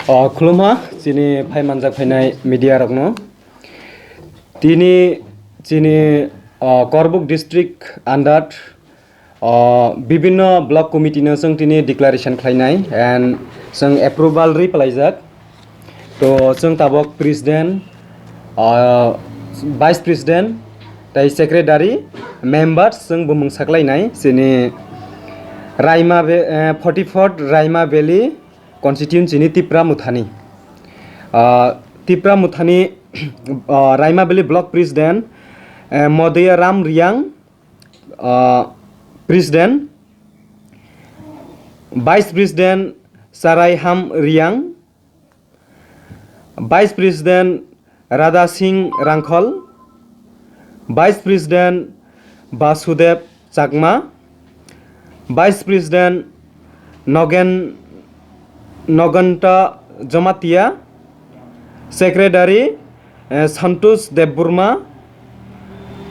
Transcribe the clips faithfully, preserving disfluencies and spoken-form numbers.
O, khulumha chini phai manjak phainai media rokno. Tini chini, o, Korbuk district under, o, bibinno block committee no chwng tini declaration khlainai and chwng approval rwi palaijak. To chwng tabok president, o, vice president tei secretary, members chwng bumung saklainai chini Raima Be-, eh, forty-fourth Raima Valley constituency ni Tipra Muthani. Ah, Tipra Muthani, ah, Raima Valley Block President, eh, Modoya Ram Riang, ah, President, Vice President Sarai Ham Riang, Vice President Radha Singh Rangkhol, Vice President Basudev Chakma, Vice President Nogen, Noganta Jamatia, Secretary, eh, Santosh Debbarma,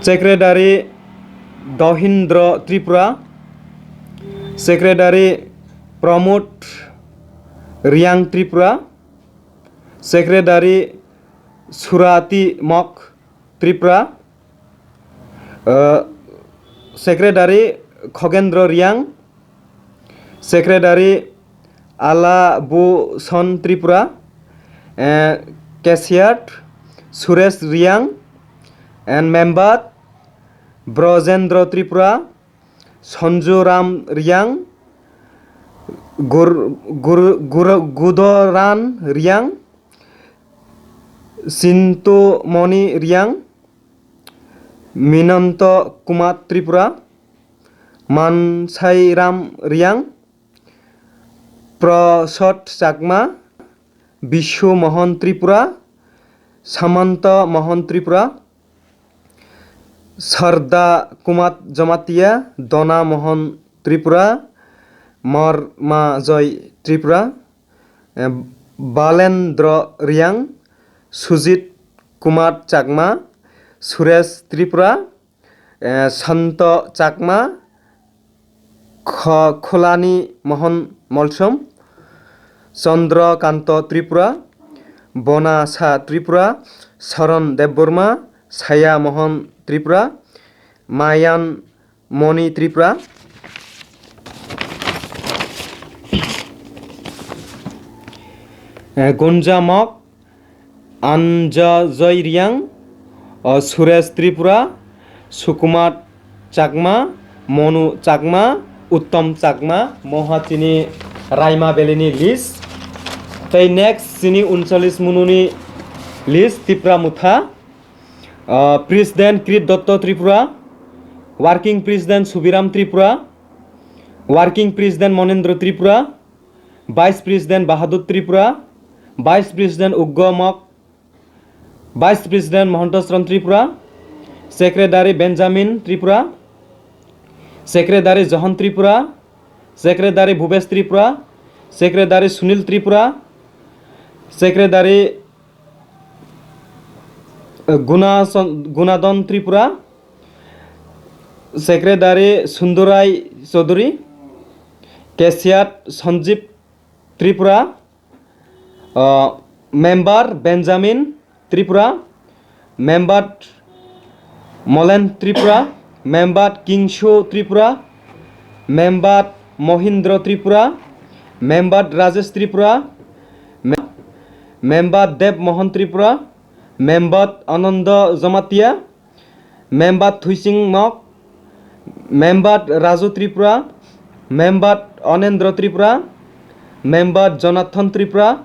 Secretary Dohindra Tripura, Secretary Pramod Riang Tripura, Secretary Surati Mok Tripura, eh, Secretary Khogendra Riang, Secretary Alabuson Tripura, eh, Cashier Suresh Riang, and member Brojendra Tripura, Sonju Ram Riang, Gur-, Gur-, Gur-, Gudoran Riang, Sintu Moni Riang, Minanto Kumar Tripura, Mansai Ram Riang, Prosot Chakma, Bishu Mohan Tripura, Samanta Mohan Tripura, Sarda Kumar Jamatia, Dona Mohan Tripura, Marma Joy Tripura, eh, Balendra Riang, Sujit Kumar Chakma, Suresh Tripura, eh, Santo Chakma, Kho-, Khulani Mohan Molsom, Chandra Kanto Tripura, Bonasa Tripura, Saran Debbarma, Saya Mohan Tripura, Mayan Moni Tripura. Eh, Gunja Mok, Anja Joy Riang, o, Suresh Tripura, Sukumar Chakma, Monu Chakma, Uttom Chakma, moha chini Raima Valley ni list. Tei next chini unchalis munu ni list Tipra Motha, o, President Krit Dotto Tripura, Working President Subiram Tripura, Working President Monendra Tripura, Vice President Bahadur Tripura, Vice President Uggo Mok, Vice President Mohanta Charan Tripura, Secretary Benjamin Tripura, Secretary Johan Tripura, Secretary Bhubesh Tripura, Secretary Sunil Tripura, Secretary, eh, Guna Son-, Gunadon Tripura, Secretary Sundurai Chaudhary, Cashier Sanjeev Tripura, uh, Member Benjamin Tripura, Member Molen Tripura, Member Kingshu Tripura, Member Mohindra Tripura, Member Rajesh Tripura, Me-, Member Dev Mohan Tripura, Member Ananda Jamatia, Member Thuising Mok, Member Raju Tripura, Member Anendra Tripura, Member Jonathan Tripura,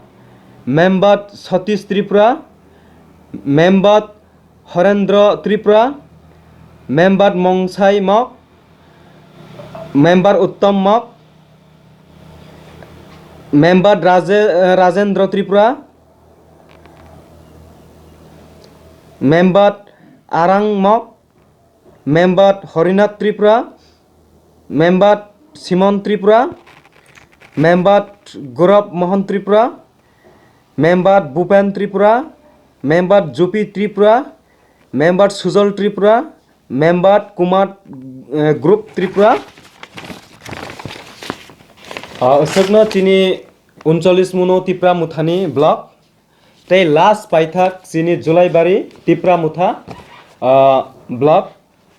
Member Satish Tripura, Member Horendra Tripura, Member Mongsai Mok, Member Uttom Mok, Member Raje-, Rajendra Tripura, Member Arang Mok, Member Horinath Tripura, Member Simon Tripura, Member Gaurav Mohan Tripura, Member Bhupen Tripura, Member Jupi Tripura, Member Sujal Tripura, Member Kumar, eh, Group Tripura. Ah, aswkno chini uncholish muno Tipra Muthani block. Tei last paithak chini Julaibari Tipra Mutha, ah, block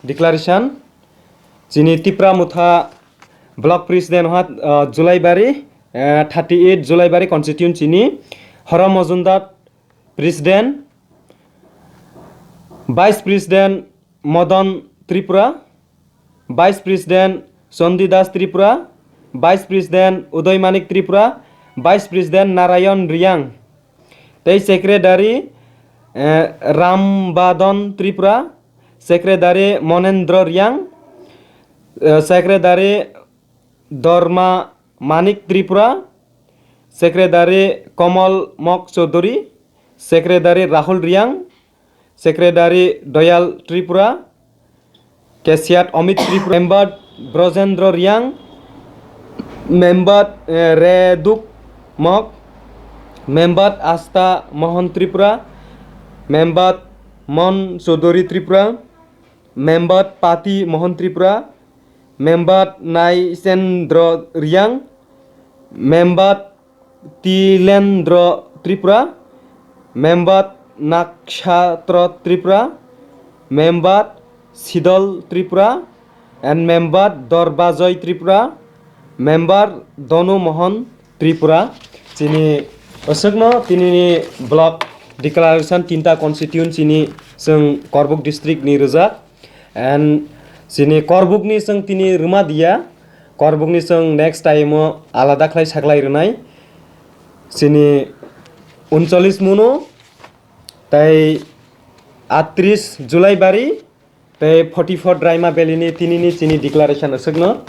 declaration. Chini Tipra Mutha block president ha, ah, Julaibari, eh, thirty eight Julaibari constituency ni Horom Mojumdar president, vice president Modon Tripura, vice president Chondi Das Tripura, vice president Udoy Manik Tripura, vice president Narayon Riang, tei secretary, eh, Rambadon Tripura, secretary Monendro Riang, eh, secretary Dorma Manik Tripura, secretary Komol Mok Chaudhary, secretary Rahul Riang, secretary Doyal Tripura, cashier Amit Tripura, member Brojendro Riang, member, eh, Reduk Mok, member Asta Mohan Tripura, member Mon Chaudhary Tripura, member Pati Mohan Tripura, member Naisendro Riang, member Tilendro Tripura, member Nakshatro Tripura, member Sidol Tripura, and member Dorbajoy Tripura, member Donu Mohan Tripura. Chini aswkno tinini block declaration tinta constituency ni chwng Korbuk district ni rijak. And chini Korbuk ni chwng tini rwma diya, Korbuk ni chwng next time o alada khlai saklai rwnai. Chini uncholish muno tei atris Julaibari tei forty four Draima Valley ni tinini chini declaration aswkno.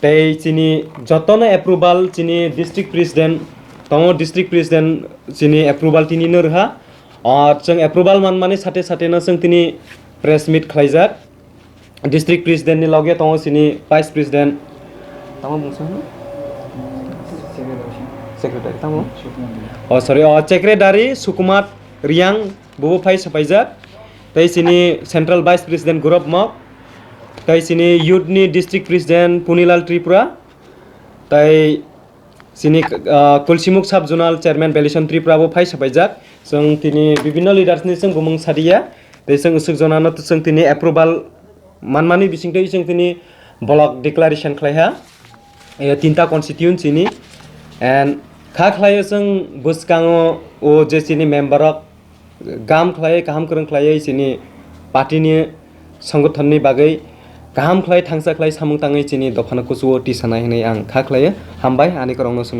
Tei chini jotono approval chini district president tongo, district president chini approval tini no rwha. Ar chwng approval manmani sate sate no chwng tini press meet khlaijak. District president ni loge tongo chini vice president. Tamo mungsa hino? Secretary tamo? Oh, sorry, oh, secretary Sukumar Riang bobo phai sapaijak. Tei chini central vice president Gaurav Mok. Tei chini youth ni district president Punilal Tripura. Tei chini, ah, Kulsimuk sub zonal chairman Belison Tripura bo phai sapaijak. Chwng tini bibinno leaders ni chwng bumung sadiya. Tei chwng usuk jonano chwng tini approval manmani bisingtwi chwng tini block declaration khlaiha. Eh, tinta constituency ni. And kha khlaio chwng bwskango o je chini member rok gam khlaiwi, kaham kwrwng khlaiwi chini party ni songgothon ni bagwi kaham khlai thangsa khlai samung tangwi chini dophano kuchuo tisanai hwnwi ang kha khlaio. Hambai ani kwrwngno swng.